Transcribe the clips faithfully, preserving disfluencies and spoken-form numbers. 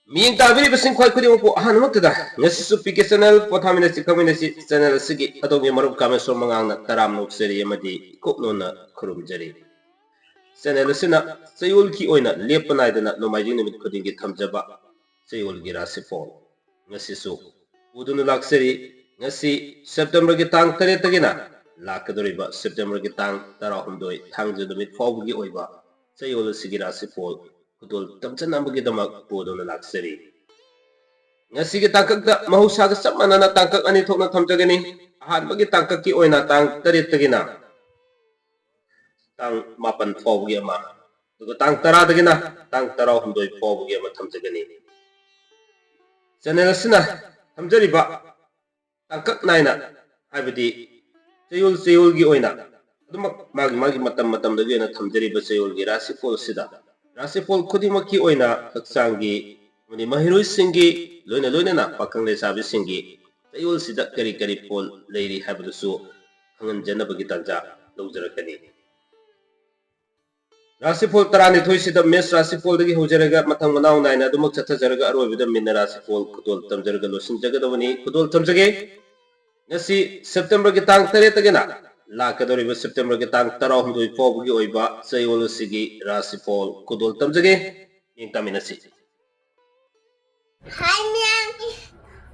ꯃꯤꯠꯌꯦꯡ ꯇꯥꯕꯤꯔꯤꯕꯁꯤꯡ ꯈ꯭ꯋꯥꯏ ꯈꯨꯗꯤꯡꯃꯛꯄꯨ ꯑꯍꯥꯟꯕꯃꯛꯇꯗ ꯉꯁꯤꯁꯨ ꯄꯤ ꯀꯦ ꯆꯦꯅꯦꯜ ꯄꯣꯊꯥꯃꯤꯟꯅꯁꯤ ꯈꯪꯃꯤꯟꯅꯁꯤ ꯆꯦꯅꯦꯜ ꯑꯁꯤꯒꯤ ꯑꯗꯣꯝꯒꯤ ꯃꯔꯨꯞ ꯀꯥꯃꯦꯁꯣꯔ ꯃꯉꯥꯡꯅ ꯇꯔꯥꯝꯅ ꯑꯣꯛꯆꯔꯤ ꯑꯃꯗꯤ ꯏꯀꯣꯛꯅꯣꯟꯅ ꯈꯨꯔꯨꯝꯖꯔꯤ꯫ ꯆꯦꯅꯦꯜ ꯑꯁꯤꯅ ꯆꯌꯣꯜꯒꯤ ꯑꯣꯏꯅ ꯂꯦꯞꯄ ꯅꯥꯏꯗꯅ ꯅꯣꯡꯃꯥꯏꯖꯤꯡ ꯅꯨꯃꯤꯠ ꯈꯨꯗꯤꯡꯒꯤ ꯊꯝꯖꯕ ꯆꯌꯣꯜꯒꯤ ꯔꯥꯁꯤꯐꯣꯜ ꯉꯁꯤꯁꯨ ꯄꯨꯗꯨꯅ ꯂꯥꯛꯆꯔꯤ꯫ ꯉꯁꯤ ꯁꯦꯞꯇꯦꯝꯕꯔꯒꯤ ꯇꯥꯡ ꯇꯔꯦꯠꯇꯒꯤꯅ ꯂꯥꯛꯀꯗꯧꯔꯤꯕ ꯁꯦꯞꯇꯦꯝꯕꯔꯒꯤ ꯇꯥꯡ ꯇꯔꯥꯍꯨꯝꯗꯣꯏ ꯊꯥꯡꯖ ꯅꯨꯃꯤꯠ ꯐꯥꯎꯕꯒꯤ ꯑꯣꯏꯕ ꯆꯌꯣꯜ ꯑꯁꯤꯒꯤ ꯔꯥꯁꯤꯐꯣꯜ ꯈꯨꯗꯣꯜ ꯇꯝꯖꯅꯕꯒꯤꯗꯃꯛ ꯄꯨꯗꯨꯅ ꯂꯥꯛꯆꯔꯤ꯫ ꯉꯁꯤꯒꯤ ꯇꯥꯡꯀꯛꯇ ꯃꯍꯧꯁꯥꯒ ꯆꯞ ꯃꯥꯟꯅꯅ ꯇꯥꯡꯀꯛ ꯑꯅꯤ ꯊꯣꯛꯅ ꯊꯝꯖꯒꯅꯤ꯫ ꯑꯍꯥꯟꯕꯒꯤ ꯇꯥꯡꯀꯛꯀꯤ ꯑꯣꯏꯅ ꯇꯥꯡ ꯇꯔꯦꯠꯇꯒꯤꯅ ꯇꯥꯡ ꯃꯥꯄꯟ ꯐꯥꯎꯕꯒꯤ ꯑꯃ, ꯑꯗꯨꯒ ꯇꯥꯡ ꯇꯔꯥꯗꯒꯤꯅ ꯇꯥꯡ ꯇꯔꯥꯍꯨꯝꯗꯣꯏ ꯐꯥꯎꯕꯒꯤ ꯑꯃ ꯊꯝꯖꯒꯅꯤ꯫ ꯆꯦꯅꯦꯜ ꯑꯁꯤꯅ ꯊꯝꯖꯔꯤꯕ ꯇꯥꯡꯀꯛ ꯅꯥꯏꯅ, ꯍꯥꯏꯕꯗꯤ ꯆꯌꯣꯜ ꯆꯌꯣꯜꯒꯤ ꯑꯣꯏꯅ ꯑꯗꯨꯃꯛ ꯃꯥꯒꯤ ꯃꯥꯒꯤ ꯃꯇꯝ ꯃꯇꯝꯗꯒꯤ ꯑꯣꯏꯅ ꯊꯝꯖꯔꯤꯕ ꯆꯌꯣꯜꯒꯤ ꯔꯥꯁꯤꯐꯣꯜꯁꯤꯗ, ꯔꯥꯁꯤꯐꯣꯜ ꯈꯨꯗꯤꯡꯃꯛꯀꯤ ꯑꯣꯏꯅ ꯍꯛꯆꯥꯡꯒꯤ ꯑꯃꯗꯤ ꯃꯍꯩꯔꯣꯏꯁꯤꯡꯒꯤ, ꯂꯣꯏꯅ ꯂꯣꯏꯅꯅ ꯄꯥꯈꯪ ꯂꯩꯁꯥꯕꯤꯁꯤꯡꯒꯤ ꯆꯌꯣꯜꯁꯤꯗ ꯀꯔꯤ ꯀꯔꯤ ꯐꯣꯜ ꯂꯩꯔꯤ ꯍꯥꯏꯕꯗꯨꯁꯨ ꯈꯪꯍꯟꯖꯅꯕꯒꯤ ꯇꯥꯟꯖꯥ ꯂꯧꯖꯔꯛꯀꯅꯤ꯫ ꯔꯥꯁꯤꯐꯣꯜ ꯇꯔꯥꯅꯤꯊꯣꯏꯁꯤꯗ ꯃꯦꯁ ꯔꯥꯁꯤꯐꯣꯜꯗꯒꯤ ꯍꯧꯖꯔꯒ ꯃꯊꯪ ꯃꯅꯥꯎ ꯅꯥꯏꯅ ꯑꯗꯨꯃꯛ ꯆꯠꯊꯖꯔꯒ ꯑꯔꯣꯏꯕꯗ ꯃꯤꯟꯅ ꯔꯥꯁꯤꯐꯣꯜ ꯈꯨꯗꯣꯜ ꯇꯝꯖꯔꯒ ꯂꯣꯏꯁꯤꯟꯖꯒꯗꯕꯅꯤ꯫ ꯈꯨꯗꯣꯜ ꯇꯝꯖꯒꯦ꯫ ꯉꯁꯤ ꯁꯦꯞꯇꯦꯝꯕꯔꯒꯤ ꯇꯥꯡ ꯇꯔꯦꯠꯇꯒꯤꯅ ꯂꯥꯛꯀꯗꯧꯔꯤꯕ ꯁꯦꯞꯇꯦꯝꯕꯔꯒꯤ ꯇꯥꯡ ꯇꯔꯥꯍꯨꯝꯗꯣꯏ ꯐꯥꯎꯕꯒꯤ ꯑꯣꯏꯕ ꯆꯌꯣꯜ ꯑꯁꯤꯒꯤ ꯔꯥꯁꯤꯐꯣꯜ ꯈꯨꯗꯣꯜ ꯇꯝꯖꯒꯦ꯫ ꯌꯦꯡ ꯇꯥꯃꯤꯟꯅꯁꯤ꯫ ꯍꯥꯏ ꯃꯌꯥꯝ,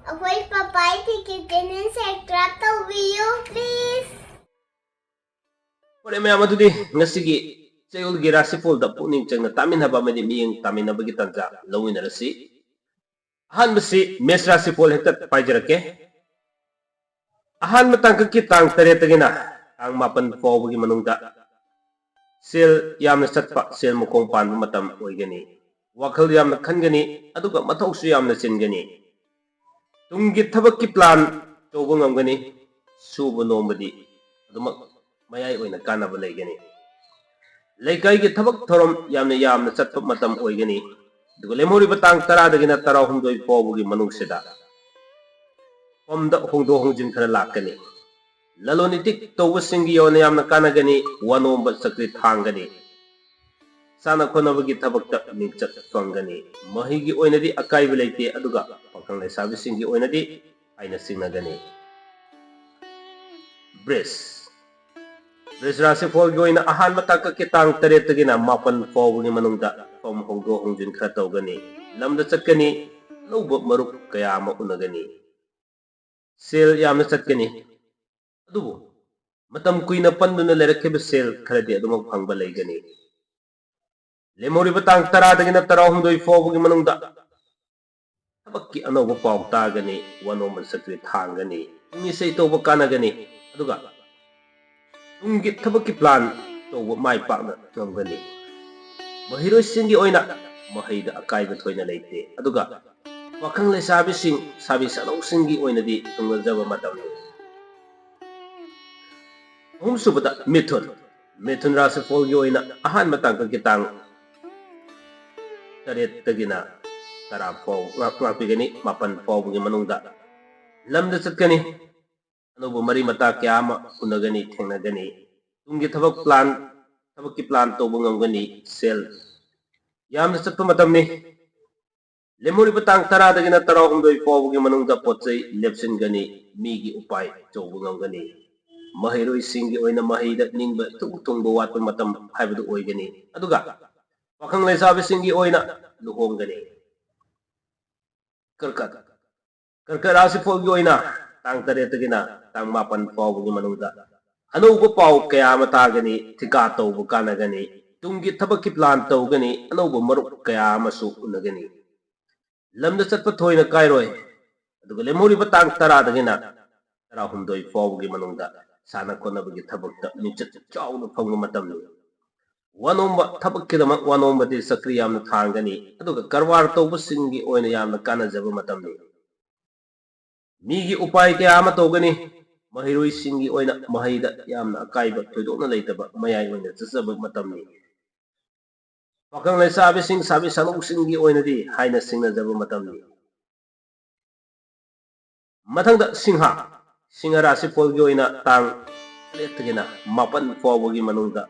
ꯑꯩꯈꯣꯏ ꯄꯄꯥꯏ ꯇꯤꯀꯦꯠ ꯀꯦꯅꯦꯜ ꯁꯕꯁꯀ꯭ꯔꯥꯏꯕ ꯇꯧꯕꯤꯌꯨ ꯄ꯭ꯂꯤꯖ꯫ ꯐꯔꯦ ꯃꯌꯥꯝ, ꯑꯗꯨꯗꯤ ꯉꯁꯤꯒꯤ ꯆꯌꯣꯜꯒꯤ ꯔꯥꯁꯤꯐꯣꯜꯗ ꯄꯨꯛꯅꯤꯡ ꯆꯪꯅ ꯇꯥꯃꯤꯟꯅꯕ ꯑꯃꯗꯤ ꯃꯤꯠꯌꯦꯡ ꯇꯥꯃꯤꯟꯅꯕꯒꯤ ꯇꯥꯟꯖꯥ ꯂꯧꯃꯤꯟꯅꯔꯁꯤ꯫ ꯑꯍꯥꯟꯕꯁꯤ ꯃꯦꯁ ꯔꯥꯁꯤꯐꯣꯜ ꯍꯦꯛꯇ ꯄꯥꯏꯖꯔꯛꯀꯦ꯫ ꯑꯍꯥꯟꯕ ꯇꯥꯡꯀꯛꯀꯤ ꯇꯥꯡ ꯇꯔꯦꯠꯇꯒꯤꯅ ꯇꯥꯡ ꯃꯥꯄꯟ ꯐꯥꯎꯕꯒꯤ ꯃꯅꯨꯡꯗ ꯁꯦꯜ ꯌꯥꯝꯅ ꯆꯠꯄ, ꯁꯦꯜ ꯃꯈꯣꯡ ꯄꯥꯟꯕ ꯃꯇꯝ ꯑꯣꯏꯒꯅꯤ꯫ ꯋꯥꯈꯜ ꯌꯥꯝꯅ ꯈꯟꯒꯅꯤ, ꯑꯗꯨꯒ ꯃꯊꯧꯁꯨ ꯌꯥꯝꯅ ꯆꯤꯟꯒꯅꯤ꯫ ꯇꯨꯡꯒꯤ ꯊꯕꯛꯀꯤ ꯄ꯭ꯂꯥꯟ ꯇꯧꯕ ꯉꯝꯒꯅꯤ꯫ ꯁꯨꯕ ꯅꯣꯝꯕꯗꯤ ꯑꯗꯨꯃꯛ ꯃꯌꯥꯏ ꯑꯣꯏꯅ ꯀꯥꯟꯅꯕ ꯂꯩꯒꯅꯤ꯫ ꯂꯩꯀꯥꯏꯒꯤ ꯊꯕꯛ ꯊꯧꯔꯝ ꯌꯥꯝꯅ ꯌꯥꯝꯅ ꯆꯠꯄ ꯃꯇꯝ ꯑꯣꯏꯒꯅꯤ꯫ ꯑꯗꯨꯒ ꯂꯦꯝꯍꯧꯔꯤꯕ ꯇꯥꯡ ꯇꯔꯥꯗꯒꯤꯅ ꯇꯔꯥꯍꯨꯝꯗꯣꯏ ꯐꯥꯎꯕꯒꯤ ꯃꯅꯨꯡꯁꯤꯗ ꯐꯝꯗ ꯍꯣꯡꯗꯣꯛ ꯍꯣꯡꯖꯤꯟ ꯈꯔ ꯂꯥꯛꯀꯅꯤ꯫ ꯂꯂꯣꯟ ꯏꯇꯤꯛ ꯇꯧꯕꯁꯤꯡꯒꯤ ꯑꯣꯏꯅ ꯌꯥꯝꯅ ꯀꯥꯟꯅꯒꯅꯤ꯫ ꯋꯥꯅꯣꯝꯕ ꯆꯀ꯭ꯔꯤ ꯊꯥꯡꯒꯅꯤ꯫ ꯁꯥꯟꯅ ꯈꯣꯠꯅꯕꯒꯤ ꯊꯕꯛꯇ ꯃꯤꯡꯆꯠ ꯐꯪꯒꯅꯤ꯫ ꯃꯍꯩꯒꯤ ꯑꯣꯏꯅꯗꯤ ꯑꯀꯥꯏꯕ ꯂꯩꯇꯦ, ꯑꯗꯨꯒ ꯄꯥꯈꯪ ꯂꯩꯁꯥꯕꯤꯁꯤꯡꯒꯤ ꯑꯣꯏꯅꯗꯤ ꯍꯥꯏꯅ ꯁꯤꯡꯅꯒꯅꯤ꯫ ꯕ꯭ꯔꯤꯖ꯫ ꯕ꯭ꯔꯤꯖ ꯔꯥꯁꯤꯐꯣꯜꯒꯤ ꯑꯣꯏꯅ ꯑꯍꯥꯟꯕ ꯇꯥꯡꯀꯛꯀꯤ ꯇꯥꯡ ꯇꯔꯦꯠꯇꯒꯤꯅ ꯃꯥꯄꯟ ꯐꯥꯎꯕꯒꯤ ꯃꯅꯨꯡꯗ ꯐꯝ ꯍꯣꯡꯗꯣꯛ ꯍꯣꯡꯖꯤꯟ ꯈꯔ ꯇꯧꯒꯅꯤ, ꯂꯝꯗ ꯆꯠꯀꯅꯤ, ꯑꯅꯧꯕ ꯃꯔꯨꯞ ꯀꯌꯥ ꯑꯃ ꯎꯅꯒꯅꯤ꯫ ꯁꯦꯜ ꯌꯥꯝꯅ ꯆꯠꯀꯅꯤ, ꯑꯗꯨꯕꯨ ꯃꯇꯝ ꯀꯨꯏꯅ ꯄꯟꯗꯨꯅ ꯂꯩꯔꯛꯈꯤꯕ ꯁꯦꯜ ꯈꯔꯗꯤ ꯑꯗꯨꯃꯛ ꯐꯪꯕ ꯂꯩꯒꯅꯤ꯫ ꯂꯦꯝꯍꯧꯔꯤꯕ ꯇꯥꯡ ꯇꯔꯥꯗꯒꯤꯅ ꯇꯔꯥꯍꯨꯝꯗꯣꯏ ꯐꯥꯎꯕꯒꯤ ꯃꯅꯨꯡꯗ ꯊꯕꯛꯀꯤ ꯑꯅꯧꯕ ꯄꯥꯎ ꯇꯥꯒꯅꯤ, ꯋꯥꯅꯣꯝꯕ ꯁꯛꯇꯤ ꯊꯥꯡꯒꯅꯤ, ꯃꯤꯁꯩ ꯇꯧꯕ ꯀꯥꯟꯅꯒꯅꯤ, ꯑꯗꯨꯒ ꯇꯨꯡꯒꯤ ꯊꯕꯛꯀꯤ plan ꯇꯧꯕ ꯃꯥꯏ ꯄꯥꯛꯅ ꯉꯝꯒꯅꯤ꯫ ꯃꯍꯩꯔꯣꯏꯁꯤꯡꯒꯤ ꯑꯣꯏꯅ ꯃꯍꯩꯗ ꯑꯀꯥꯏꯕ ꯊꯣꯏꯅ ꯂꯩꯇꯦ, ꯑꯗꯨꯒ ꯄꯥꯈꯪ ꯂꯩꯁꯥꯕꯤꯁꯤꯡ, ꯁꯥꯕꯤ ꯁꯥꯅꯧꯁꯤꯡꯒꯤ ꯑꯣꯏꯅꯗꯤ ꯊꯨꯡꯅꯖꯕ ꯃꯇꯝꯅꯤ꯫ ꯑꯍꯨꯝꯁꯨꯕꯗ ꯃꯤꯊꯨꯟ꯫ ꯃꯤꯊꯨꯟ ꯔꯥꯁꯤꯐꯣꯜꯒꯤ ꯑꯣꯏꯅ ꯑꯍꯥꯟꯕ ꯇꯥꯡꯀꯛꯀꯤ ꯇꯥꯡ ꯇꯔꯦꯠꯇꯒꯤꯅ ꯇꯔꯥ ꯐꯥꯎ ꯉꯥꯛ-, ꯉꯥꯛꯄꯤꯒꯅꯤ, ꯃꯥꯄꯟ ꯐꯥꯎꯕꯒꯤ ꯃꯅꯨꯡꯗ ꯂꯝꯗ ꯆꯠꯀꯅꯤ꯫ ꯑꯅꯧꯕ ꯃꯔꯤ ꯃꯇꯥ ꯀꯌꯥ ꯑꯃ ꯎꯅꯒꯅꯤ, ꯊꯦꯡꯅꯒꯅꯤ꯫ ꯇꯨꯡꯒꯤ ꯊꯕꯛ plan, ꯊꯕꯛꯀꯤ plan ꯇꯧꯕ ꯉꯝꯒꯅꯤ꯫ ꯁꯦꯜ ꯌꯥꯝꯅ ꯆꯠꯄ ꯃꯇꯝꯅꯤ꯫ ꯂꯦꯝꯍꯧꯔꯤꯕ ꯇꯥꯡ ꯇꯔꯥꯗꯒꯤꯅ ꯇꯔꯥꯍꯨꯝꯗꯣꯏ ꯐꯥꯎꯕꯒꯤ ꯃꯅꯨꯡꯗ ꯄꯣꯠ ꯆꯩ ꯂꯦꯞꯁꯤꯟꯒꯅꯤ, ꯃꯤꯒꯤ ꯎꯄꯥꯏ ꯆꯧꯕ ꯉꯝꯒꯅꯤ꯫ ꯃꯍꯩꯔꯣꯏꯁꯤꯡꯒꯤ ꯑꯣꯏꯅ ꯃꯍꯩꯗ ꯅꯤꯡꯕ ꯏꯊꯨꯡ ꯊꯨꯡꯕ ꯋꯥꯠꯄ ꯃꯇꯝ ꯍꯥꯏꯕꯗꯨ ꯑꯣꯏꯒꯅꯤ꯫ ꯑꯗꯨꯒ ꯄꯥꯈꯪ ꯂꯩꯁꯥꯕꯤꯁꯤꯡꯒꯤ ꯑꯣꯏꯅ ꯂꯨꯍꯣꯡꯒꯅꯤ꯫ ꯀꯔꯀꯠ꯫ ꯀꯔꯀꯠ ꯔꯥꯁꯤꯐꯣꯜꯒꯤ ꯑꯣꯏꯅ ꯇꯥꯡ ꯇꯔꯦꯠꯇꯒꯤꯅ ꯇꯥꯡ ꯃꯥꯄꯟ ꯐꯥꯎꯕꯒꯤ ꯃꯅꯨꯡꯗ ꯑꯅꯧꯕ ꯄꯥꯎ ꯀꯌꯥ ꯑꯃ ꯇꯥꯒꯅꯤ, ꯊꯤꯀꯥ ꯇꯧꯕ ꯀꯥꯟꯅꯒꯅꯤ, ꯇꯨꯡꯒꯤ ꯊꯕꯛꯀꯤ plan ꯇꯧꯒꯅꯤ, ꯑꯅꯧꯕ ꯃꯔꯨꯞ ꯀꯌꯥ ꯑꯃꯁꯨ ꯎꯅꯒꯅꯤ꯫ ꯂꯝꯗ ꯆꯠꯄ ꯊꯣꯏꯅ ꯀꯥꯏꯔꯣꯏ꯫ ꯑꯗꯨꯒ ꯂꯦꯝꯍꯧꯔꯤꯕ ꯇꯥꯡ ꯇꯔꯥꯗꯒꯤꯅ ꯇꯔꯥꯍꯨꯝꯗꯣꯏ ꯐꯥꯎꯕꯒꯤ ꯃꯅꯨꯡꯗ ꯁꯥꯟꯅ ꯈꯣꯠꯅꯕꯒꯤ ꯊꯕꯛꯇ ꯃꯤꯡꯆꯠ ꯆꯥꯎꯅ ꯐꯪꯕ ꯃꯇꯝꯅꯤ꯫ ꯋꯥꯅꯣꯝꯕ ꯊꯕꯛꯀꯤꯗꯃꯛ ꯋꯥꯅꯣꯝꯕꯗꯤ ꯆꯀ꯭ꯔꯤ ꯌꯥꯝꯅ ꯊꯥꯡꯒꯅꯤ, ꯑꯗꯨꯒ ꯀꯔꯕꯥꯔ ꯇꯧꯕꯁꯤꯡꯒꯤ ꯑꯣꯏꯅ ꯌꯥꯝꯅ ꯀꯥꯟꯅꯖꯕ ꯃꯇꯝꯅꯤ꯫ ꯃꯤꯒꯤ ꯎꯄꯥꯏ ꯀꯌꯥ ꯑꯃ ꯇꯧꯒꯅꯤ꯫ ꯃꯍꯩꯔꯣꯏꯁꯤꯡꯒꯤ ꯑꯣꯏꯅ ꯃꯍꯩꯗ ꯌꯥꯝꯅ ꯑꯀꯥꯏꯕ ꯊꯣꯏꯗꯣꯛꯅ ꯂꯩꯇꯕ ꯃꯌꯥꯏ ꯑꯣꯏꯅ ꯆꯠꯆꯕ ꯃꯇꯝꯅꯤ꯫ ꯄꯥꯈꯪ ꯂꯩꯁꯥꯕꯤꯁꯤꯡ, ꯁꯥꯕꯤ ꯁꯥꯅꯧꯁꯤꯡꯒꯤ ꯑꯣꯏꯅꯗꯤ ꯍꯥꯏꯅ ꯁꯤꯡꯅꯖꯕ ꯃꯇꯝꯅꯤ꯫ ꯃꯊꯪꯗ ꯁꯤꯡꯍ꯫ ꯁꯤꯡꯍ ꯔꯥꯁꯤꯐꯣꯜꯒꯤ ꯑꯣꯏꯅ ꯇꯥꯡ ꯇꯔꯦꯠꯇꯒꯤꯅ ꯃꯥꯄꯟ ꯐꯥꯎꯕꯒꯤ ꯃꯅꯨꯡꯗ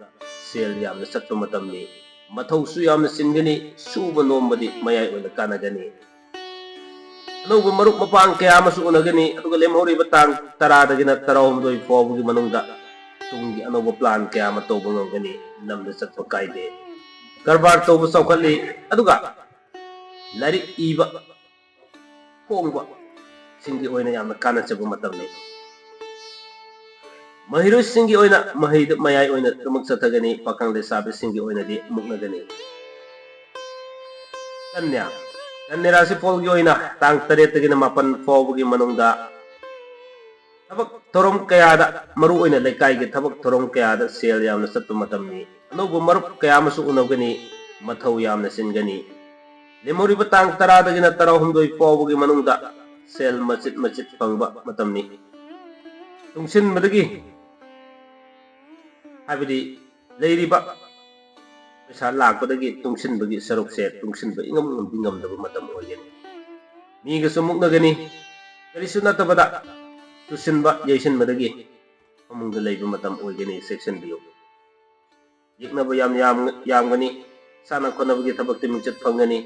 ꯁꯦꯜ ꯌꯥꯝꯅ ꯆꯠꯄ ꯃꯇꯝꯅꯤ꯫ ꯃꯊꯧꯁꯨ ꯌꯥꯝꯅ ꯆꯤꯟꯒꯅꯤ, ꯁꯨꯕ ꯅꯣꯝꯕꯗꯤ ꯃꯌꯥꯏ ꯑꯣꯏꯅ ꯀꯥꯟꯅꯒꯅꯤ꯫ ꯑꯅꯧꯕ ꯃꯔꯨꯞ ꯃꯄꯥꯡ ꯀꯌꯥ ꯑꯃꯁꯨ ꯎꯅꯒꯅꯤ, ꯑꯗꯨꯒ ꯂꯦꯝꯍꯧꯔꯤꯕ ꯇꯥꯡ ꯇꯔꯥꯗꯒꯤꯅ ꯇꯔꯥꯍꯨꯝꯗꯣꯏ ꯐꯥꯎꯕꯒꯤ ꯃꯅꯨꯡꯗ ꯇꯨꯡꯒꯤ ꯑꯅꯧꯕ plan ꯀꯌꯥ ꯑꯃ ꯇꯧꯕ ꯉꯝꯒꯅꯤ꯫ ꯂꯝꯗ ꯆꯠꯄ ꯀꯥꯏꯗꯦ꯫ ꯀꯔꯕꯥꯔ ꯇꯧꯕ ꯆꯥꯎꯈꯠꯂꯤ, ꯑꯗꯨꯒ ꯂꯥꯏꯔꯤꯛ ꯏꯕ ꯐꯣꯡꯕ ꯁꯤꯡꯒꯤ ꯑꯣꯏꯅ ꯌꯥꯝꯅ ꯀꯥꯟꯅꯖꯕ ꯃꯇꯝꯅꯤ꯫ ꯃꯍꯩꯔꯣꯏꯁꯤꯡꯒꯤ ꯑꯣꯏꯅ ꯃꯍꯩꯗ ꯃꯌꯥꯏ ꯑꯣꯏꯅ ꯑꯗꯨꯃꯛ ꯆꯠꯊꯒꯅꯤ, ꯄꯥꯈꯪ ꯂꯩꯁꯥꯕꯤꯁꯤꯡꯒꯤ ꯑꯣꯏꯅꯗꯤ ꯃꯨꯛꯅꯒꯅꯤ꯫ ꯀꯟꯌꯥ, ꯀꯟꯌꯥ ꯔꯥꯁꯤꯐꯣꯜꯒꯤ ꯑꯣꯏꯅ ꯇꯥꯡ ꯇꯔꯦꯠꯇꯒꯤꯅ ꯃꯥꯄꯟ ꯐꯥꯎꯕꯒꯤ ꯃꯅꯨꯡꯗ ꯊꯕꯛ ꯊꯧꯔꯝ ꯀꯌꯥꯗ, ꯃꯔꯨ ꯑꯣꯏꯅ ꯂꯩꯀꯥꯏꯒꯤ ꯊꯕꯛ ꯊꯧꯔꯝ ꯀꯌꯥꯗ ꯁꯦꯜ ꯌꯥꯝꯅ ꯆꯠꯄ ꯃꯇꯝꯅꯤ꯫ ꯑꯅꯧꯕ ꯃꯔꯨꯞ ꯀꯌꯥ ꯑꯃꯁꯨ ꯎꯅꯒꯅꯤ, ꯃꯊꯧ ꯌꯥꯝꯅ ꯆꯤꯟꯒꯅꯤ꯫ ꯂꯦꯝꯍꯧꯔꯤꯕ ꯇꯥꯡ ꯇꯔꯥꯗꯒꯤꯅ ꯇꯔꯥꯍꯨꯝꯗꯣꯏ ꯐꯥꯎꯕꯒꯤ ꯃꯅꯨꯡꯗ ꯁꯦꯜ ꯃꯆꯤꯠ ꯃꯆꯤꯠ ꯐꯪꯕ ꯃꯇꯝꯅꯤ꯫ ꯇꯨꯡꯁꯤꯟꯕꯗꯒꯤ, ꯍꯥꯏꯕꯗꯤ ꯂꯩꯔꯤꯕ ꯄꯩꯁꯥ ꯂꯥꯛꯄꯗꯒꯤ ꯇꯨꯡꯁꯤꯟꯕꯒꯤ ꯁꯔꯨꯛꯁꯦ ꯇꯨꯡꯁꯤꯟꯕ ꯏꯉꯝ ꯉꯝꯗꯤ ꯉꯝꯗꯕ ꯃꯇꯝ ꯑꯣꯏꯒꯅꯤ꯫ ꯃꯤꯒꯁꯨ ꯃꯨꯛꯅꯒꯅꯤ꯫ ꯀꯔꯤꯁꯨ ꯅꯠꯇꯕꯗ ꯇꯨꯁꯤꯟꯕ ꯌꯩꯁꯤꯟꯕꯗꯒꯤ ꯐꯃꯨꯡꯗ ꯂꯩꯕ ꯃꯇꯝ ꯑꯣꯏꯒꯅꯤ, ꯆꯦꯛꯁꯤꯟꯕꯤꯌꯨ꯫ ꯌꯦꯛꯅꯕ ꯌꯥꯝ ꯌꯥꯝ-, ꯌꯥꯝꯒꯅꯤ꯫ ꯁꯥꯟꯅ ꯈꯣꯠꯅꯕꯒꯤ ꯊꯕꯛꯇ ꯃꯤꯡꯆꯠ ꯐꯪꯒꯅꯤ꯫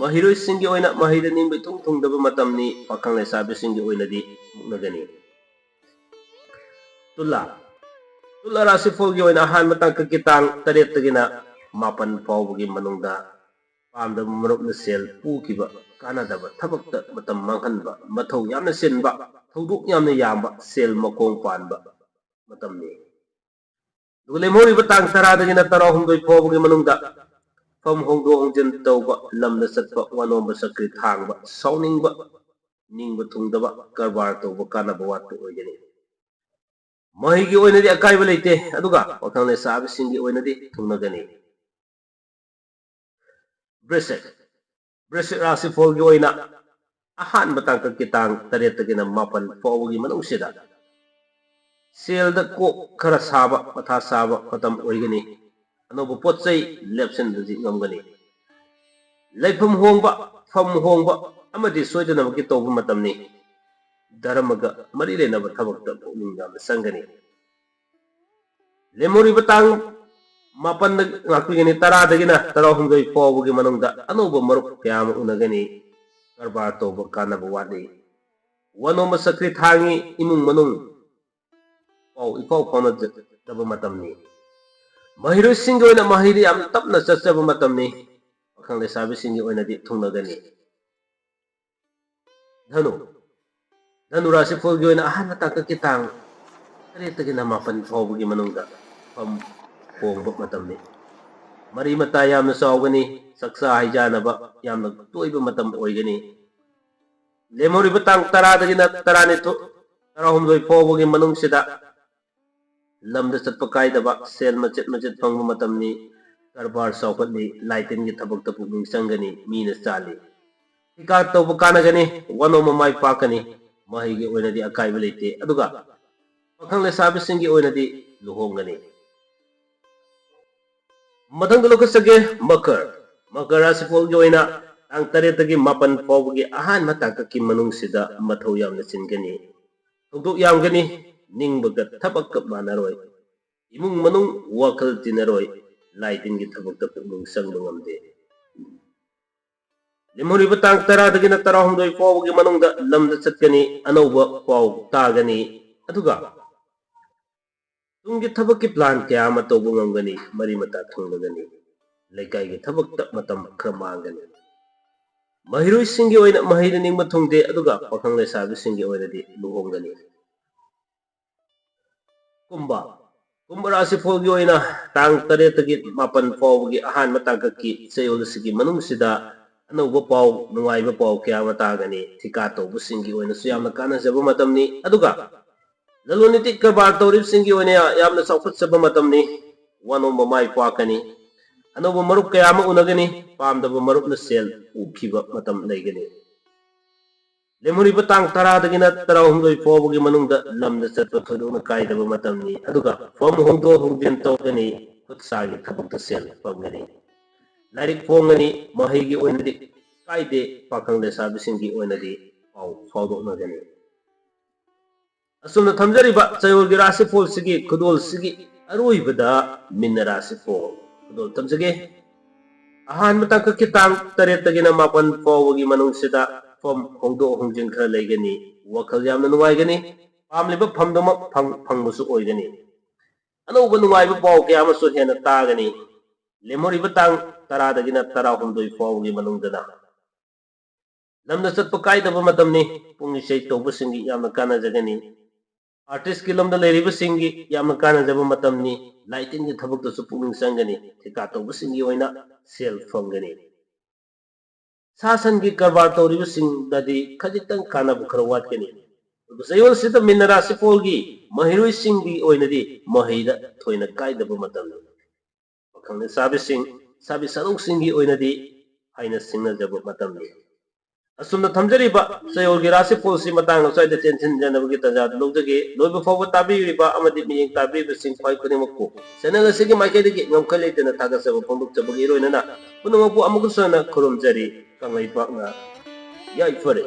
ꯃꯍꯩꯔꯣꯏꯁꯤꯡꯒꯤ ꯑꯣꯏꯅ ꯃꯍꯩꯗ ꯅꯤꯡꯕ ꯏꯊꯨꯡ ꯊꯨꯡꯗꯕ ꯃꯇꯝꯅꯤ꯫ ꯄꯥꯈꯪ ꯂꯩꯁꯥꯕꯤꯁꯤꯡꯒꯤ ꯑꯣꯏꯅꯗꯤ ꯃꯨꯛꯅꯒꯅꯤ꯫ ꯇꯨꯂꯥ꯫ ꯇꯨꯂꯥ ꯔꯥꯁꯤꯐꯣꯜꯒꯤ ꯑꯣꯏꯅ ꯑꯍꯥꯟꯕ ꯇꯥꯡꯀꯛꯀꯤ ꯇꯥꯡ ꯇꯔꯦꯠꯇꯒꯤꯅ ꯃꯥꯄꯟ ꯐꯥꯎꯕꯒꯤ ꯃꯅꯨꯡꯗ ꯄꯥꯝꯗꯕ ꯃꯔꯨꯞꯅ ꯁꯦꯜ ꯄꯨꯈꯤꯕ, ꯀꯥꯟꯅꯗꯕ ꯊꯕꯛꯇ ꯃꯇꯝ ꯃꯥꯡꯍꯟꯕ, ꯃꯊꯧ ꯌꯥꯝꯅ ꯆꯤꯟꯕ, ꯊꯧꯗꯣꯛ ꯌꯥꯝꯅ ꯌꯥꯝꯕ, ꯁꯦꯜ ꯃꯈꯣꯡ ꯄꯥꯟꯕ ꯃꯇꯝꯅꯤ꯫ ꯑꯗꯨꯒ ꯂꯦꯝꯍꯧꯔꯤꯕ ꯇꯥꯡ ꯇꯔꯥꯗꯒꯤꯅ ꯇꯔꯥꯍꯨꯝꯗꯣꯏ ꯐꯥꯎꯕꯒꯤ ꯃꯅꯨꯡꯗ ꯐꯝ ꯍꯣꯡꯗꯣꯛ ꯍꯣꯡꯖꯤꯟ ꯇꯧꯕ, ꯂꯝꯗ ꯆꯠꯄ, ꯋꯥꯅꯣꯝꯕ ꯆꯀ꯭ꯔꯤ ꯊꯥꯡꯕ, ꯁꯥꯎꯅꯤꯡꯕ, ꯅꯤꯡꯕ ꯊꯨꯡꯗꯕ, ꯀꯔꯕꯥꯔ ꯇꯧꯕ ꯀꯥꯟꯅꯕ ꯋꯥꯠꯄ ꯑꯣꯏꯒꯅꯤ꯫ ꯃꯍꯩꯒꯤ ꯑꯣꯏꯅꯗꯤ ꯑꯀꯥꯏꯕ ꯂꯩꯇꯦ, ꯑꯗꯨꯒ ꯄꯥꯈꯪ ꯂꯩꯁꯥꯕꯤꯁꯤꯡꯒꯤ ꯑꯣꯏꯅꯗꯤ ꯊꯨꯡꯅꯒꯅꯤ꯫ ꯕ꯭ꯔꯤꯁꯤꯛ꯫ ꯕ꯭ꯔꯤꯁꯤꯛ ꯔꯥꯁꯤꯐꯣꯜꯒꯤ ꯑꯣꯏꯅ ꯑꯍꯥꯟꯕ ꯇꯥꯡꯀꯛꯀꯤ ꯇꯥꯡ ꯇꯔꯦꯠꯇꯒꯤꯅ ꯃꯥꯄꯟ ꯐꯥꯎꯕꯒꯤ ꯃꯅꯨꯡꯁꯤꯗ ꯁꯦꯜꯗ ꯀꯣꯛ ꯈꯔ ꯁꯥꯕ, ꯃꯊꯥ ꯁꯥꯕ ꯃꯇꯝ ꯑꯣꯏꯒꯅꯤ꯫ ꯑꯅꯧꯕ ꯄꯣꯠ ꯆꯩ ꯂꯦꯞꯁꯤꯟꯕꯗꯤ ꯉꯝꯒꯅꯤ꯫ ꯂꯩꯐꯝ ꯍꯣꯡꯕ, ꯐꯝ ꯍꯣꯡꯕ ꯑꯃꯗꯤ ꯁꯣꯏꯗꯅꯃꯛꯀꯤ ꯇꯧꯕ ꯃꯇꯝꯅꯤ꯫ ꯙꯔꯃꯒ ꯃꯔꯤ ꯂꯩꯅꯕ ꯊꯕꯛꯇ ꯄꯨꯛꯅꯤꯡ ꯌꯥꯝꯅ ꯆꯪꯒꯅꯤ꯫ ꯂꯦꯝꯍꯧꯔꯤꯕ ꯇꯥꯡ ꯃꯥꯄꯟꯗ ꯉꯥꯛꯄꯤꯒꯅꯤ꯫ ꯇꯔꯥꯗꯒꯤꯅ ꯇꯔꯥꯍꯨꯝꯗꯣꯏ ꯐꯥꯎꯕꯒꯤ ꯃꯅꯨꯡꯗ ꯑꯅꯧꯕ ꯃꯔꯨꯞ ꯀꯌꯥ ꯑꯃ ꯎꯅꯒꯅꯤ꯫ ꯀꯔꯕꯥꯔ ꯇꯧꯕ ꯀꯥꯟꯅꯕ ꯋꯥꯠꯂꯤ꯫ ꯋꯥꯅꯣꯝꯕ ꯆꯀ꯭ꯔꯤ ꯊꯥꯡꯉꯤ꯫ ꯏꯃꯨꯡ ꯃꯅꯨꯡ ꯄꯥꯎ ꯏꯐꯥꯎ ꯐꯥꯎꯅꯗꯕ ꯃꯇꯝꯅꯤ꯫ ꯃꯍꯩꯔꯣꯏꯁꯤꯡꯒꯤ ꯑꯣꯏꯅ ꯃꯍꯩꯗ ꯌꯥꯝ ꯇꯞꯅ ꯆꯠꯆꯕ ꯃꯇꯝꯅꯤ꯫ ꯄꯥꯈꯪ ꯂꯩꯁꯥꯕꯤꯁꯤꯡꯒꯤ ꯑꯣꯏꯅꯗꯤ ꯊꯨꯡꯅꯒꯅꯤ꯫ ꯙꯅꯨ꯫ ꯙꯅꯨ ꯔꯥꯁꯤꯐꯣꯜꯒꯤ ꯑꯣꯏꯅ ꯑꯍꯥꯟꯕ ꯇꯥꯡꯀꯛꯀꯤ ꯇꯥꯡ ꯇꯔꯦꯠꯇꯒꯤꯅ ꯃꯥꯄꯟ ꯐꯥꯎꯕꯒꯤ ꯃꯅꯨꯡꯗ ꯐꯝ ꯍꯣꯡꯕ ꯃꯇꯝꯅꯤ꯫ ꯃꯔꯤ ꯃꯇꯥ ꯌꯥꯝꯅ ꯆꯥꯎꯒꯅꯤ꯫ ꯆꯥꯛꯆꯥ ꯍꯩꯖꯥꯅꯕ ꯌꯥꯝꯅ ꯇꯣꯏꯕ ꯃꯇꯝ ꯑꯣꯏꯒꯅꯤ꯫ ꯂꯦꯝꯍꯧꯔꯤꯕ ꯇꯥꯡ ꯇꯔꯥꯗꯒꯤꯅ ꯇꯔꯥꯅꯤꯊꯣꯏ, ꯇꯔꯥꯍꯨꯝꯗꯣꯏ ꯐꯥꯎꯕꯒꯤ ꯃꯅꯨꯡꯁꯤꯗ ꯂꯝꯗ ꯆꯠꯄ ꯀꯥꯏꯗꯕ, ꯁꯦꯜ ꯃꯆꯦꯠ ꯃꯆꯦꯠ ꯐꯪꯕ ꯃꯇꯝꯅꯤ꯫ ꯀꯔꯕꯥꯔ ꯆꯥꯎꯈꯠꯂꯤ꯫ ꯂꯥꯏ ꯇꯤꯟꯒꯤ ꯊꯕꯛꯇ ꯄꯨꯛꯅꯤꯡ ꯆꯪꯒꯅꯤ꯫ ꯃꯤꯅ ꯆꯥꯜꯂꯤ꯫ ꯊꯤꯀꯥ ꯇꯧꯕ ꯀꯥꯟꯅꯒꯅꯤ꯫ ꯋꯥꯅꯣꯝꯕ ꯃꯥꯏ ꯄꯥꯛꯀꯅꯤ꯫ ꯃꯍꯩꯒꯤ ꯑꯣꯏꯅꯗꯤ ꯑꯀꯥꯏꯕ ꯂꯩꯇꯦ, ꯑꯗꯨꯒ ꯄꯥꯈꯪ ꯂꯩꯁꯥꯕꯤꯁꯤꯡꯒꯤ ꯑꯣꯏꯅꯗꯤ ꯂꯨꯍꯣꯡꯒꯅꯤ꯫ ꯃꯊꯪꯗ ꯂꯧꯈꯠꯆꯒꯦ, ꯃꯀꯔ꯫ ꯃꯀꯔ ꯔꯥꯁꯤꯐꯣꯜꯒꯤ ꯑꯣꯏꯅ ꯇꯥꯡ ꯇꯔꯦꯠꯇꯒꯤ ꯃꯥꯄꯟ ꯐꯥꯎꯕꯒꯤ ꯑꯍꯥꯟꯕ ꯇꯥꯡꯀꯛꯀꯤ ꯃꯅꯨꯡꯁꯤꯗ ꯃꯊꯧ ꯌꯥꯝꯅ ꯆꯤꯟꯒꯅꯤ꯫ ꯊꯧꯗꯣꯛ ꯌꯥꯝꯒꯅꯤ꯫ ꯅꯤꯡꯕꯒ ꯊꯕꯛꯀ ꯃꯥꯟꯅꯔꯣꯏ꯫ ꯏꯃꯨꯡ ꯃꯅꯨꯡ ꯋꯥꯈꯜ ꯇꯤꯟꯅꯔꯣꯏ꯫ ꯂꯥꯏ ꯇꯤꯟꯒꯤ ꯊꯕꯛꯇ ꯄꯨꯛꯅꯤꯡ ꯆꯪꯕ ꯉꯝꯗꯦ꯫ ꯂꯦꯝꯍꯧꯔꯤꯕ ꯇꯥꯡ ꯇꯔꯥꯗꯒꯤꯅ ꯇꯔꯥꯍꯨꯝꯗꯣꯏ ꯐꯥꯎꯕꯒꯤ ꯃꯅꯨꯡꯗ ꯂꯝꯗ ꯆꯠꯀꯅꯤ, ꯑꯅꯧꯕ ꯄꯥꯎ ꯇꯥꯒꯅꯤ, ꯑꯗꯨꯒ ꯇꯨꯡꯒꯤ ꯊꯕꯛꯀꯤ plan ꯀꯌꯥ ꯑꯃ ꯇꯧꯕ ꯉꯝꯒꯅꯤ, ꯃꯔꯤ ꯃꯇꯥ ꯊꯨꯡꯂꯒꯅꯤ, ꯂꯩꯀꯥꯏꯒꯤ ꯊꯕꯛꯇ ꯃꯇꯝ ꯈꯔ ꯃꯥꯡꯒꯅꯤ꯫ ꯃꯍꯩꯔꯣꯏꯁꯤꯡꯒꯤ ꯑꯣꯏꯅ ꯃꯍꯩꯗ ꯅꯤꯡꯕ ꯊꯨꯡꯗꯦ, ꯑꯗꯨꯒ ꯄꯥꯈꯪ ꯂꯩꯁꯥꯕꯤꯁꯤꯡꯒꯤ ꯑꯣꯏꯅꯗꯤ ꯂꯨꯍꯣꯡꯒꯅꯤ꯫ ꯀꯨꯝꯚ꯫ ꯀꯨꯝꯚ ꯔꯥꯁꯤꯐꯣꯜꯒꯤ ꯑꯣꯏꯅ ꯇꯥꯡ ꯇꯔꯦꯠꯇꯒꯤ ꯃꯥꯄꯟ ꯐꯥꯎꯕꯒꯤ ꯑꯍꯥꯟꯕ ꯇꯥꯡꯀꯛꯀꯤ ꯆꯌꯣꯜ ꯑꯁꯤꯒꯤ ꯃꯅꯨꯡꯁꯤꯗ ꯑꯅꯧꯕ ꯄꯥꯎ, ꯅꯨꯡꯉꯥꯏꯕ ꯄꯥꯎ ꯀꯌꯥ ꯑꯃ ꯇꯥꯒꯅꯤ꯫ ꯊꯤꯀꯥ ꯇꯧꯕꯁꯤꯡꯒꯤ ꯑꯣꯏꯅꯁꯨ ꯌꯥꯝꯅ ꯀꯥꯟꯅꯖꯕ ꯃꯇꯝꯅꯤ, ꯑꯗꯨꯒ ꯂꯂꯣꯟ ꯏꯇꯤꯛ ꯀꯔꯕꯥꯔ ꯇꯧꯔꯤꯕꯁꯤꯡꯒꯤ ꯑꯣꯏꯅ ꯌꯥꯝꯅ ꯆꯥꯎꯈꯠꯆꯕ ꯃꯇꯝꯅꯤ꯫ ꯋꯥꯅꯣꯝꯕ ꯃꯥꯏ ꯄꯥꯛꯀꯅꯤ꯫ ꯑꯅꯧꯕ ꯃꯔꯨꯞ ꯀꯌꯥ ꯑꯃ ꯎꯅꯒꯅꯤ꯫ ꯄꯥꯝꯗꯕ ꯃꯔꯨꯞꯅ ꯁꯦꯜ ꯄꯨꯈꯤꯕ ꯃꯇꯝ ꯂꯩꯒꯅꯤ꯫ ꯂꯦꯝꯍꯧꯔꯤꯕ ꯇꯥꯡ ꯇꯔꯥꯗꯒꯤꯅ ꯇꯔꯥꯍꯨꯝꯗꯣꯏ ꯐꯥꯎꯕꯒꯤ ꯃꯅꯨꯡꯗ ꯂꯝꯗ ꯆꯠꯄ ꯊꯣꯏꯗꯣꯛꯅ ꯀꯥꯏꯗꯕ ꯃꯇꯝꯅꯤ, ꯑꯗꯨꯒ ꯐꯝ ꯍꯣꯡꯗꯣꯛ ꯍꯣꯡꯖꯤꯟ ꯇꯧꯒꯅꯤ꯫ ꯈꯨꯠ ꯁꯥꯒꯤ ꯊꯕꯛꯇ ꯁꯦꯜ ꯐꯪꯒꯅꯤ꯫ ꯂꯥꯏꯔꯤꯛ ꯐꯣꯡꯒꯅꯤ꯫ ꯃꯍꯩꯒꯤ ꯑꯣꯏꯅꯗꯤ ꯀꯥꯏꯗꯦ꯫ ꯄꯥꯈꯪ ꯂꯩꯁꯥꯕꯤꯁꯤꯡꯒꯤ ꯑꯣꯏꯅꯗꯤ ꯄꯥꯎ ꯐꯥꯎꯗꯣꯛꯅꯒꯅꯤ꯫ ꯑꯁꯨꯝꯅ ꯊꯝꯖꯔꯤꯕ ꯆꯌꯣꯜꯒꯤ ꯔꯥꯁꯤꯐꯣꯜꯁꯤꯒꯤ ꯈꯨꯗꯣꯜꯁꯤꯒꯤ ꯑꯔꯣꯏꯕꯗ ꯃꯤꯟꯅ ꯔꯥꯁꯤꯐꯣꯜ ꯑꯗꯣ ꯊꯝꯖꯒꯦ꯫ ꯑꯍꯥꯟꯕ ꯇꯥꯡꯀꯛꯀꯤ ꯇꯥꯡ ꯇꯔꯦꯠꯇꯒꯤꯅ ꯃꯥꯄꯟ ꯐꯥꯎꯕꯒꯤ ꯃꯅꯨꯡꯁꯤꯗ ꯐꯝ ꯍꯣꯡꯗꯣꯛ ꯍꯣꯡꯖꯤꯟ ꯈꯔ ꯂꯩꯒꯅꯤ꯫ ꯋꯥꯈꯜ ꯌꯥꯝꯅ ꯅꯨꯡꯉꯥꯏꯒꯅꯤ꯫ ꯄꯥꯝꯂꯤꯕ ꯐꯝꯗꯨꯃꯛ ꯐꯪ-, ꯐꯪꯕꯁꯨ ꯑꯣꯏꯒꯅꯤ꯫ ꯑꯅꯧꯕ ꯅꯨꯡꯉꯥꯏꯕ ꯄꯥꯎ ꯀꯌꯥ ꯑꯃꯁꯨ ꯍꯦꯟꯅ ꯇꯥꯒꯅꯤ꯫ ꯂꯦꯝꯍꯧꯔꯤꯕ ꯇꯥꯡ ꯇꯔꯥꯗꯒꯤꯅ ꯇꯔꯥꯍꯨꯝꯗꯣꯏ ꯐꯥꯎꯕꯒꯤ ꯃꯅꯨꯡꯗꯅ ꯂꯝꯗ ꯆꯠꯄ ꯀꯥꯏꯗꯕ ꯃꯇꯝꯅꯤ꯫ ꯄꯨꯡ ꯏꯁꯩ ꯇꯧꯕꯁꯤꯡꯒꯤ ꯌꯥꯝꯅ ꯀꯥꯟꯅꯖꯒꯅꯤ꯫ ꯑꯥꯔꯇꯤꯁꯀꯤ ꯂꯝꯗ ꯂꯩꯔꯤꯕꯁꯤꯡꯒꯤ ꯌꯥꯝꯅ ꯀꯥꯟꯅꯖꯕ ꯃꯇꯝꯅꯤ꯫ ꯂꯥꯏꯇꯤꯟꯒꯤ ꯊꯕꯛꯇꯁꯨ ꯄꯨꯛꯅꯤꯡ ꯆꯪꯒꯅꯤ꯫ ꯊꯤꯀꯥ ꯇꯧꯕꯁꯤꯡꯒꯤ ꯑꯣꯏꯅ ꯁꯦꯜ ꯐꯪꯒꯅꯤ꯫ ꯁꯥ ꯁꯟꯒꯤ ꯀꯔꯕꯥꯔ ꯇꯧꯔꯤꯕꯁꯤꯡꯗꯗꯤ ꯈꯖꯤꯛꯇꯪ ꯀꯥꯟꯅꯕ ꯈꯔ ꯋꯥꯠꯀꯅꯤ꯫ ꯑꯗꯨꯒ ꯆꯌꯣꯜꯁꯤꯗ ꯃꯤꯟꯅ ꯔꯥꯁꯤꯐꯣꯜꯒꯤ ꯃꯍꯩꯔꯣꯏꯁꯤꯡꯒꯤ ꯑꯣꯏꯅꯗꯤ ꯃꯍꯩꯗ ꯊꯣꯏꯅ ꯀꯥꯏꯗꯕ ꯃꯇꯝꯅꯤ꯫ ꯄꯥꯈꯪ ꯂꯩꯁꯥꯕꯤꯁꯤꯡ, ꯂꯩꯁꯥꯕꯤ ꯁꯥꯔꯧꯁꯤꯡꯒꯤ ꯑꯣꯏꯅꯗꯤ ꯍꯥꯏꯅ ꯁꯤꯡꯅꯖꯕ ꯃꯇꯝꯅꯤ꯫ ꯑꯁꯨꯝꯅ ꯊꯝꯖꯔꯤꯕ ꯆꯌꯣꯜꯒꯤ ꯔꯥꯁꯤꯐꯣꯜꯁꯤ ꯃꯇꯥꯡ ꯑꯁ꯭ꯋꯥꯏꯗ ꯇꯦꯟꯁꯤꯟꯖꯅꯕꯒꯤ ꯇꯥꯟꯖꯥꯗꯨ ꯂꯧꯖꯒꯦ꯫ ꯂꯣꯏꯕ ꯐꯥꯎꯕ ꯇꯥꯕꯤꯔꯤꯕ ꯑꯃꯗꯤ ꯃꯤꯠꯌꯦꯡ ꯇꯥꯕꯤꯔꯤꯕꯁꯤꯡ ꯈ꯭ꯋꯥꯏ ꯈꯨꯗꯤꯡꯃꯛꯄꯨ ꯆꯦꯅꯦꯜ ꯑꯁꯤꯒꯤ ꯃꯥꯏꯀꯩꯗꯒꯤ ꯉꯝꯈꯩ ꯂꯩꯇꯅ ꯊꯥꯒꯠꯆꯕ ꯐꯣꯡꯗꯣꯛꯆꯕꯒꯤ ꯂꯣꯏꯅꯅ ꯄꯨꯝꯅꯃꯛꯄꯨ ꯑꯃꯨꯛꯀꯁꯨ ꯍꯟꯅ ꯈꯨꯔꯨꯝꯖꯔꯤ꯫ ꯀꯪꯂꯩꯄꯥꯛꯅ ꯌꯥꯏꯐꯔꯦ꯫